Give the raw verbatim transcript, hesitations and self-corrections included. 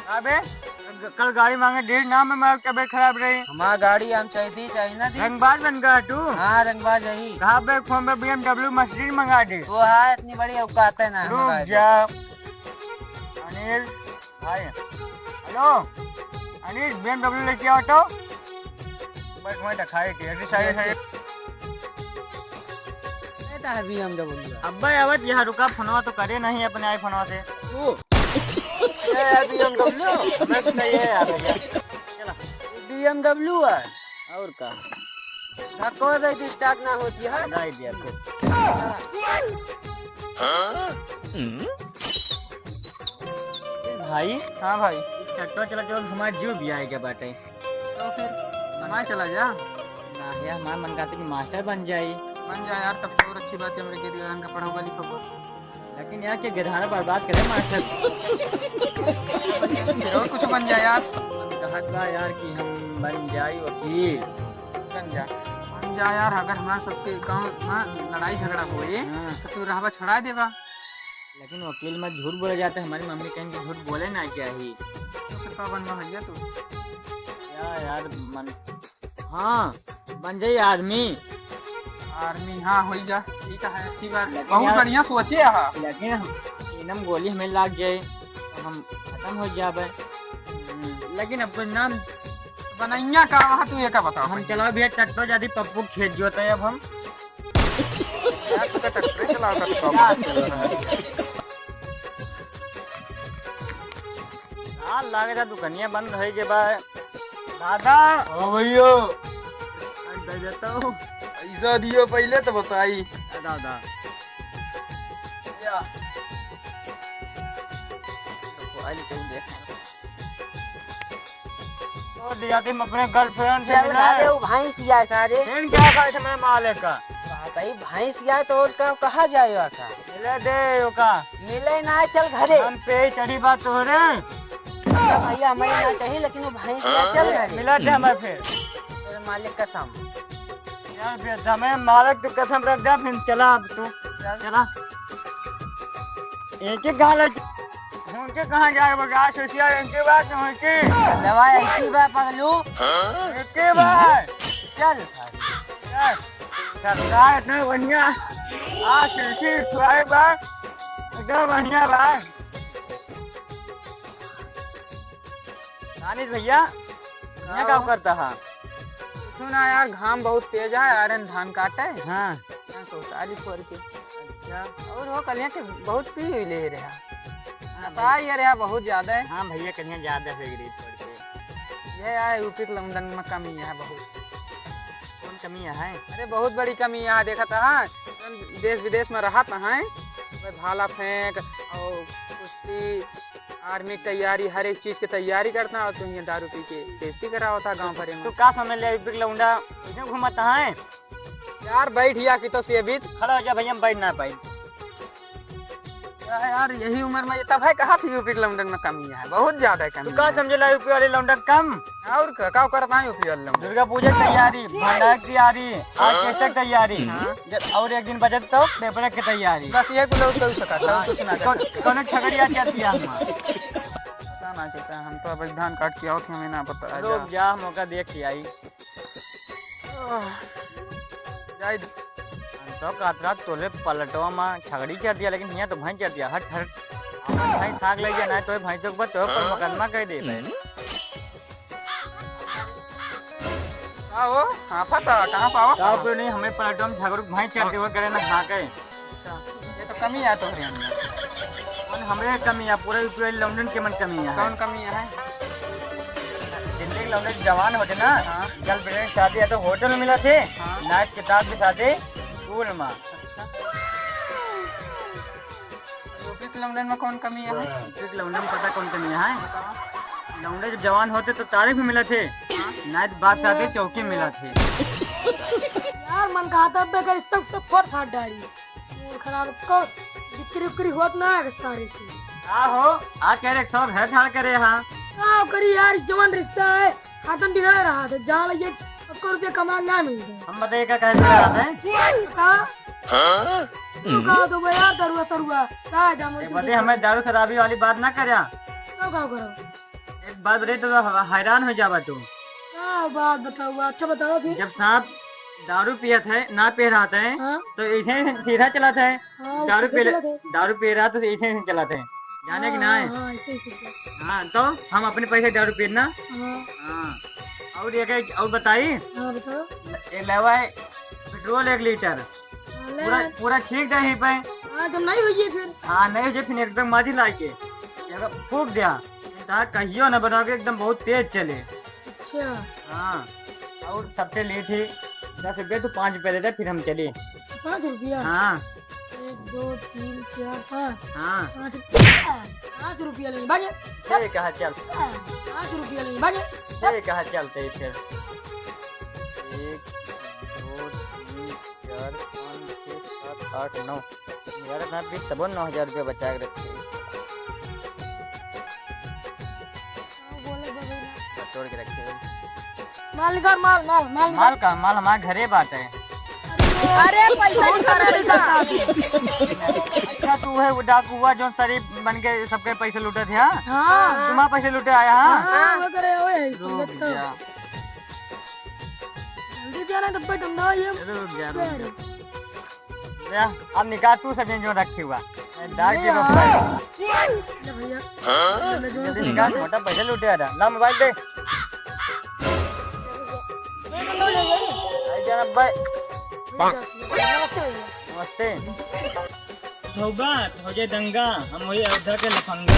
अबे, कल गाड़ी मांगे, ढेर नाम में हमार तबीयत खराब रही। हमार गाड़ी हम चाहिए, चाहिए ना दी। रंगबाज बन गया तू? हाँ, रंगबाज यही। कहा बे, फोन पे B M W Mercedes मंगा दे। वो है, इतनी बड़ी औकात है ना, रुक मंगा दे। जा। अनिल भाई, हेलो, अनिल, B M W लेके आओ तो। बस मैं दिखाई के, अभी साइड, साइड। लेता है B M W। अब्बे, आवत यहाँ रुका, फोनवा तो करे नहीं अपने iPhone से। तू? ये है B M W? हमें तो नहीं है यार, भैया। चला। ये B M W है। और का? धक्को दे दी, start ना होती है। नहीं दिया फिर। भाई। हाँ भाई। ट्रैक्टर चला चला हमारा जीव भी आएगा बाटे। तो फिर हमारे चला जा। ना यार, हमारा मन कहता कि मास्टर बन जाई। बन जा यार, तब तो और अच्छी बात है, हमरे के दिया का पढ़ाऊंगा लिखूंगा। लेकिन यार, के गधारा बर्बाद करे मास्टर। फिर और कुछ बन जा यार। हम कहत बा यार कि हम बन जाई वकील। बन जा, बन जा यार, अगर हमारे सबके गाँव में लड़ाई झगड़ा होए, हाँ। तो तू रहबा छुड़ा देबा। लेकिन वकील में झूठ बोला जाता है, हमारी मम्मी कहेंगी झूठ बोले ना चाहिए। तो फिर का बनबा भैया तू? क्या यार, मन हाँ, बन जाई आर्मी। आर्मी, हाँ, होई जा, ठीक है, अच्छी बात। लेकिन बहुत यार, बढ़िया सोचे है। लेकिन हम, इनम गोली हमें लाग जाए, तो हम खत्म हो जाबे। हम्म। लेकिन अब कुछ नाम बनैया का वहाँ, तू ये का बताओ हम पहले। चलाओ भैया, ट्रैक्टर जाती पप्पू खेत जोते अब हम। यार, तू तो ट्रैक्टर चलाओ, ट्रैक्टर। यार, लागत है दुकनिया बंद होइ गे बा। दादा। हाँ भैया। दे देता हूँ। पैसा दियो पहले तो बताई। ए दादा। या। तो आइल कहीं देख। तो दिया थी अपने girlfriend से चल मिला। सारे वो भैंस या सारे। फिर क्या कहा थे मेरे मालिक का? कहा था, "ये भैंस या तो और का, कहाँ जाएगा था?" मिले दे ओका। मिले ना, चल घरे। हम पे ही चढ़ी बात तोहरे। भैया, हमारे ना चाहिए, लेकिन वो भैंस या चल घरे। मिला दे हमारे फिर। तेरे मालिक कसम। यार, फिर हमें मालिक तू कसम रख दे, फिर चला अब तू। चल। चला। एक ही गाल है। उनके कहाँ जाए वो गाछ होशियार, इनके बात में होती। लवा इनकी बात पगलू। इनके बात। चल। चल। सरकार इतना बढ़िया। आज इनकी ट्राई बा। एकदम बढ़िया बा। दानिश भैया, यहाँ का करता है? कुछ ना यार, घाम बहुत तेज है, आयरन धान काटे। हाँ। हाँ, सोसारी फोड़ के। अच्छा। और वो कलिया के बहुत पी हुई ले रहा। हाँ नशा भैया। ये रहा बहुत ज्यादा है। हाँ भैया, कलिया ज्यादा हो गई फोड़ के। ये यार, यूपी के लौंडन में कमी है बहुत। कौन कमी है? अरे, बहुत बड़ी कमी है, देखत है। देश विदेश में रहत है, भाला फेंक और कुश्ती, आर्मी की तैयारी, हर एक चीज की तैयारी करता है, और तू यहाँ दारू पी के बेइज्जती करावत है गाँव भरे में। तू का समझ ले, यूपी के लौंडा इधर घूमत है? यार, बैठ या कि तो से अभी। खड़ा हो जा भैया, हम बैठ ना पाई। क्या यार, यही उम्र में ये तब है, कहा था यूपी के लौंडन में कमी है, बहुत ज्यादा है कमी तू का है। समझे ला यूपी वाले लौंडन कम? और का, का करता है यूपी वाले लौंडन? दुर्गा पूजा की तैयारी, भंडारा की तैयारी, हाँ। ऑर्केस्ट्रा की तैयारी, हाँ। जब और एक दिन बचत तो पेपर की तैयारी। बस ये कुल और कर सकता है, हाँ, कुछ ना कर कौन, सकता। कौन छगड़िया क्या किया हम? पता ना कैसा, हम तो अब धान काट के आओ थे, हमें ना पता है रुक जा। जा, मौका देख के आई। आह, जाए दे। हम तो कहत रहा तोले पलटवा में छगड़ी चढ़ दिया, लेकिन हियाँ तो भैंस चढ़ दिया। हट, हट। भैंस भाग ले गया, ना तो भैंस के ऊपर तो पर मुकदमा कर दे भाई। का हो? हाँ, पता, कहाँ से आओ? का कोई नहीं, हमें पलटवा में छगड़ी भैंस चढ़ दिया, करे ना हाँ के। अच्छा, ये तो कमी है तोहरे अंदर। कौन हमरे कमी है? पूरे यूपी वाले लौंडन के मन कमी है। कौन कमी है? दिल्ली के लौंडन जवान होते ना, हाँ। गर्लफ्रेंड शादी है तो होटल में मिला थे, हाँ। नाइट किताब के साथे स्कूल में। अच्छा। यूपी के लौंडन में कौन कमी है? यूपी के लौंडन में पता कौन कमी है? बताओ। लौंडे जब जवान होते तो तारीफ में मिला थे, हाँ। नाइट बाप साथे चौकी मिला थे। यार, मन कहा था अबे कर सब, सब फोड़ फाड़ डाली। मूड खराब, को बिक्री उक्री होत ना है सारे की। का हो, आ कह रहे सब है ठाड़ करे हाँ। का करी यार, जवान रिक्शा है, हरदम बिगड़े रहा था, जहाँ लगे सबको रुपया कमा ना मिल गए। हम बताइए का कहे रहा है? का? हाँ? तू का तो यार दरुआ सरुआ, का जामो एक तू बते तो हमें दारू शराबी वाली बात ना करया। तो का करो? बात बताई तो ह-, हैरान हो जाबा तू। का बात बतावा? अच्छा बतावा फिर। जब सांप दारू पियत है, ना पी रहत है, हाँ। तो ऐसे ही सीधा चलत है। हाँ, दारू सीधा पी ले-, चलत है। दारू पी रहा तो ऐसे ही चलत है, जाने कि हाँ, ना है? हाँ, ऐसे ही चलत है। हाँ, तो हम अपने पैसे दारू पी ना। हाँ। हाँ। और ये क्या, और बताई? हाँ, बताओ। ये लेवा है पेट्रोल एक लीटर। हाँ, ले। पूरा, पूरा छींक दे ही पे। हाँ, जब नहीं हुई है फिर। हाँ, नहीं हुई फिर एकदम माचिस लाइके। ये फूंक दिया। ता कहियो ना बनाओ के एकदम बहुत तेज चले। अच्छा। हाँ, और सबसे लेट ही दस रुपये, तू पाँच रुपये दे दे, फिर हम चली। पाँच रुपया? हाँ। एक, दो, तीन, चार, पाँच। हाँ। पाँच रुपया, पाँच रुपया लेंगे, भागे। ये कहाँ चल? पाँच रुपया लेंगे, भागे। ये कहाँ चलते ही फिर? एक, दो, तीन, चार, पाँच, छः, सात, आठ, नौ। ग्यारह ना बीस, तबो नौ हजार रुपया बचा के रखे। बटोर के रखे। माल निकाल, माल, माल, माल निकाल। माल का? माल हमारे घरे बाटे। अरे, पैसा निकाल, पैसा। अच्छा, तू है वो डाकू हुआ जो शरीफ बन के सबके पैसे लूटे थे, हाँ? हाँ। तुम्हारा पैसे लूटे आया, हाँ? हाँ, वो करे, ओए, रुक सुनत तो। जा। जल्दी जाना, डब्बा ठंडा हो ये। रुक जा, रुक जा। ले, अब निकाल तू सब जो रखे हुआ। डाल के ले रख आ। भाई। ले भैया। हाँ? ले, ले, जो जल्दी निकाल, मोटा पैसा लूटे आ रहा। ला मोबाइल दे। ले, ले, ले, ले। आई जाना भाई। ले जा, नमस्ते भैया। नमस्ते। धोबा, हो जाए दंगा, हम वही अयोध्या के लफंगा।